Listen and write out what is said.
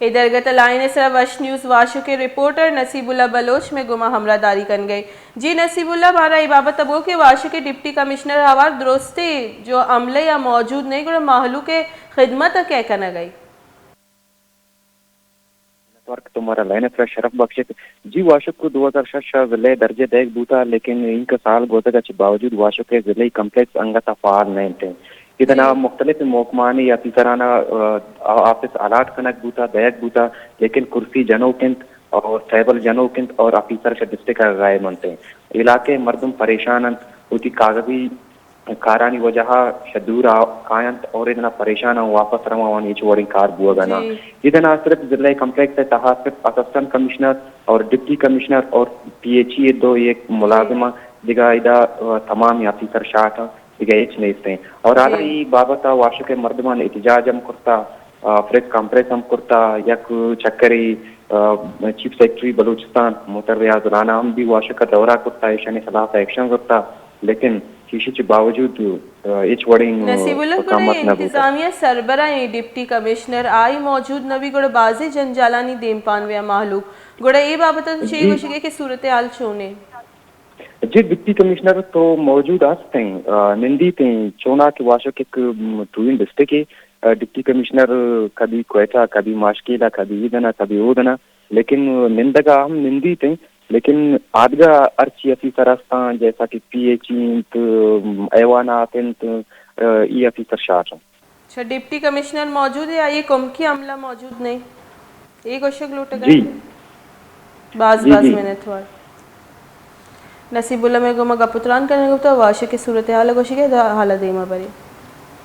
اے درگت ءَ لائن ءِ سرا وش نیوز واشک ءِ رپورٹر نصیب اللہ بلوچ مئے گوما ہمراہ داری کنگ ءَ۔ جی نصیب اللہ، مارا اے بابت ءَ بگو کہ واشک ءِ ڈپٹی کمشنر آوار درستی جو عملے ءَ موجود نہ اِنت، گڑا مہلوک ءِ خدمت ءَ کئے کنگ ءَ اِنت؟ منتوار کہ تو مارا لائن ءِ سرا شرف بخشت۔ جی واشک ءَ دو ہزار شش ءَ ضلع ءِ درجہ دئیگ بوتگ، لیکن اینکہ سال گوزگ ءَ چہ باوجود واشک ءِ ضلعی کمپلیکس انگت ءَ فعال نہ اِنت۔ اے دنا جی۔ مختلف محکمانی آفیسران ءَ، آ، آفس الاٹ کنگ بوتگ، دئیگ بوتگ، لیکن کرسی جنوک اِنت اور ٹیبل جنوک اِنت اور آفیسر چہ ڈسٹرکٹ ءَ غائب اِنت۔ علاقہ ءِ مردم پریشان اَنت، وتی کاغذی کارانی وجہ ءَ چہ دور ءَ کاینت اور اے دنا پریشان اَنت، واپس رواں، آوانی ہچ وڑیں کار بوگ ءَ نہ۔ جی۔ اے دنا صرف ضلع کمپلیکس ءِ تہا صرف اسسٹنٹ کمشنر اور ڈپٹی کمشنر اور پی ایچ ای ءِ دو یک جی۔ ملازم اَنت، دگہ ادا، آ، تمام آفیسر شاٹ اَنت، دگہ ہچ نیست اِنت۔ اور حالا جی۔ اے بابت ءَ واشک ءِ مردمان احتجاج ہم کرتا، آ، پریس کانفرنس ہم کرتا، یک چکرے، آ، چیف سیکرٹری بلوچستان محترم ریاض رانا ہم بھی واشک ءَ دورہ کرتا، ایشانی خلاف ایکشن زرتا، لیکن ایشی چہ باوجود، آ، ہچ وڑیں، آ، نصیب اللہ، گڑا حکامت نہ بوتا۔ انتظامیہ سربراہ ایں ڈپٹی کمشنر آئی موجود نہ بی، گڑا بازیں جنجالانی دیمپان بیا مہلوک۔ گڑا اے بابت ءَ چے جی۔ گوشگ ئے کہ صورتحال چون اِنت؟ جی، ڈپٹی کمشنر تو موجود است ایں، آ، نندیت ایں، چوناکہ واشک یک، م، ٹوئنگ ڈسٹرکٹ اے، آ، ڈپٹی کمشنر کبھی کوئٹہ، کبھی ماشکیلا، کبھی ایدنا، کبھی اودنا، لیکن نندگا ہم نندیت ایں، لیکن آدگہ ہرچی آفیسر استاں، جیسا کہ پی ایچ ای اِنت، ایوانات اِنت، آ، ای آفیسر شاٹ اَنت۔ اچھا، ڈپٹی کمشنر موجود اے، آئی ءِ کمکی عملہ موجود نہ اِنت؟ اے گوشگ لوٹگ ءَ جی۔ باز جی، باز جی۔ منتوار۔ نصیب اللہ مئے گوما گپ ءُ تران کنگ ءَ بوتا، واشک ءِ صورتحال ءَ گوشگ ءَ، حالا دیما بریں۔